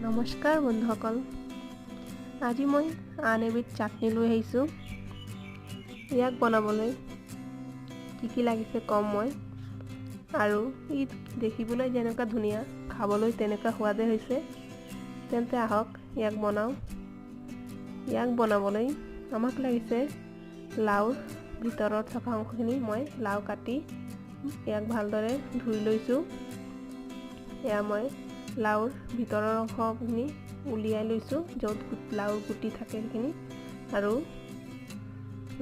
নমস্কাৰ বন্ধুসকল, আজি মই আন এবিধ চাটনি লৈ আহিছোঁ। ইয়াক বনাবলৈ কি কি লাগিছে কম মই। আৰু ই দেখিবলৈ যেনেকুৱা ধুনীয়া, খাবলৈ তেনেকুৱা সোৱাদে হৈছে। তেন্তে আহক ইয়াক বনাওঁ। ইয়াক বনাবলৈ আমাক লাগিছে লাওৰ ভিতৰত থকা অংশখিনি। মই লাও কাটি ইয়াক ভালদৰে ধুই লৈছোঁ। এয়া মই লাওৰ ভিতৰৰ অংশখিনি উলিয়াই লৈছোঁ, য'ত লাওৰ গুটি থাকে সেইখিনি। আৰু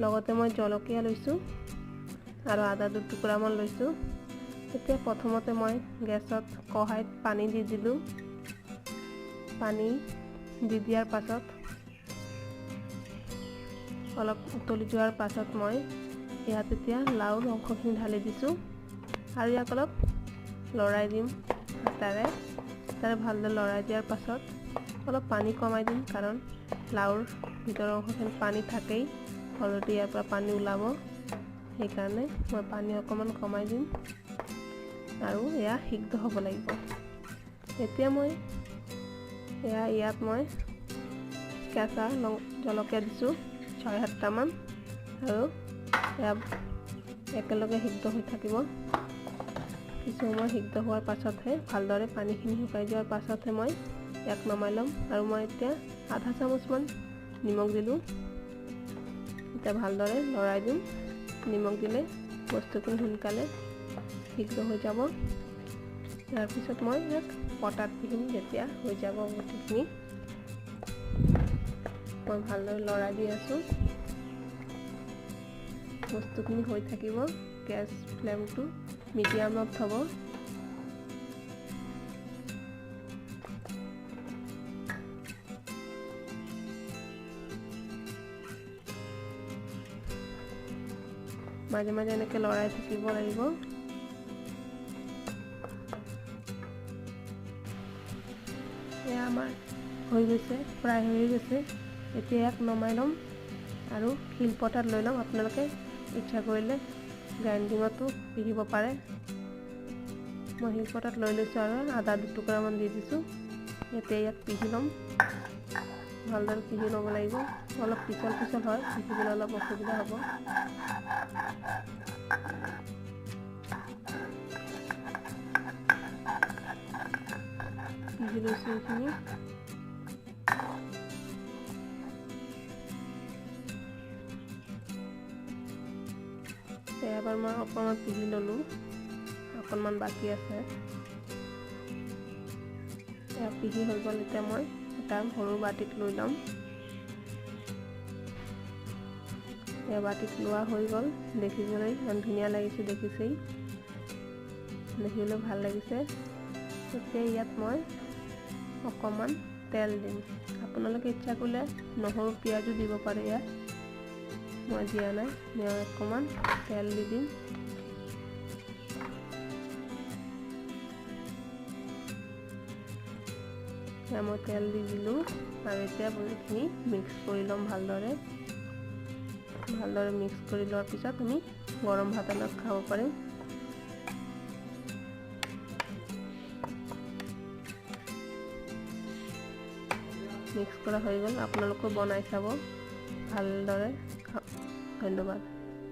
লগতে মই জলকীয়া লৈছোঁ আৰু আদা দুটুকুৰামান লৈছোঁ। এতিয়া প্ৰথমতে মই গেছত কঢ়াইত পানী দি দিলোঁ। পানী দি দিয়াৰ পাছত অলপ উতলি যোৱাৰ পাছত মই ইয়াত এতিয়া লাওৰ অংশখিনি ঢালি দিছোঁ আৰু ইয়াক অলপ লৰাই দিম হাতাৰে। তাৰে ভালদৰে লৰাই দিয়াৰ পাছত অলপ পানী কমাই দিম, কাৰণ লাওৰ ভিতৰৰ অংশখিনি পানী থাকেই, অলৰেডি ইয়াৰ পৰা পানী ওলাব। সেইকাৰণে মই পানী অকণমান কমাই দিম আৰু এয়া সিদ্ধ হ'ব লাগিব। এতিয়া মই এয়া ইয়াত মই কেঁচা জলকীয়া দিছোঁ 6-7টামান, আৰু এয়া একেলগে সিদ্ধ হৈ থাকিব। কিছু সময় সিদ্ধ হোৱাৰ পাছতহে, ভালদৰে পানীখিনি শুকাই যোৱাৰ পাছতহে মই ইয়াক নমাই ল'ম। আৰু মই এতিয়া আধা চামুচমান নিমখ দিলোঁ। এতিয়া ভালদৰে লৰাই দিম। নিমখ দিলে বস্তুখিনি সোনকালে সিদ্ধ হৈ যাব। তাৰপিছত মই ইয়াক পটাত পিহিম। যেতিয়া হৈ যাব গোটেইখিনি, মই ভালদৰে লৰাই দি আছোঁ। বস্তুখিনি হৈ থাকিব। গেছ ফ্লেমটো মিডিয়ামত থ'ব। মাজে মাজে এনেকৈ লৰাই থাকিব লাগিব। এয়া আমাৰ হৈ গৈছে, প্ৰায় হৈ গৈছে। এতিয়া ইয়াক নমাই ল'ম আৰু শিলপতাত লৈ ল'ম। আপোনালোকে ইচ্ছা কৰিলে গ্ৰাইণ্ডিঙতো পিহিব পাৰে। মই শিলপতাত লৈ লৈছোঁ আৰু আদা দুটুকুৰামান দি দিছোঁ। এতিয়া ইয়াক পিহি ল'ম। ভালদৰে পিহি ল'ব লাগিব। অলপ পিছল পিছল হয়, পিহিবলৈ অলপ অসুবিধা হ'ব। পিহি লৈছোঁ এইখিনি। এবাৰ মই অকণমান পিহি ল'লোঁ, অকণমান বাকী আছে। এয়া পিহি হৈ গ'ল। এতিয়া মই এটা সৰু বাতিত লৈ ল'ম। এয়া বাতিত লোৱা হৈ গ'ল। দেখিবলৈ ইমান ধুনীয়া লাগিছে, দেখিছেই, দেখিবলৈ ভাল লাগিছে। এতিয়া ইয়াত মই অকণমান তেল দিম। আপোনালোকে ইচ্ছা কৰিলে নহৰু পিঁয়াজো দিব পাৰে। ইয়াত মই দিয়া নাই। মই অকণমান তেল দি দিম। মই তেল দি দিলোঁ আৰু এতিয়া এইখিনি মিক্স কৰি ল'ম ভালদৰে। ভালদৰে মিক্স কৰি লোৱাৰ পিছত আমি গৰম ভাতৰ লগত খাব পাৰিম। মিক্স কৰা হৈ গ'ল। আপোনালোকেও বনাই চাব ভালদৰে। ধন্যবাদ।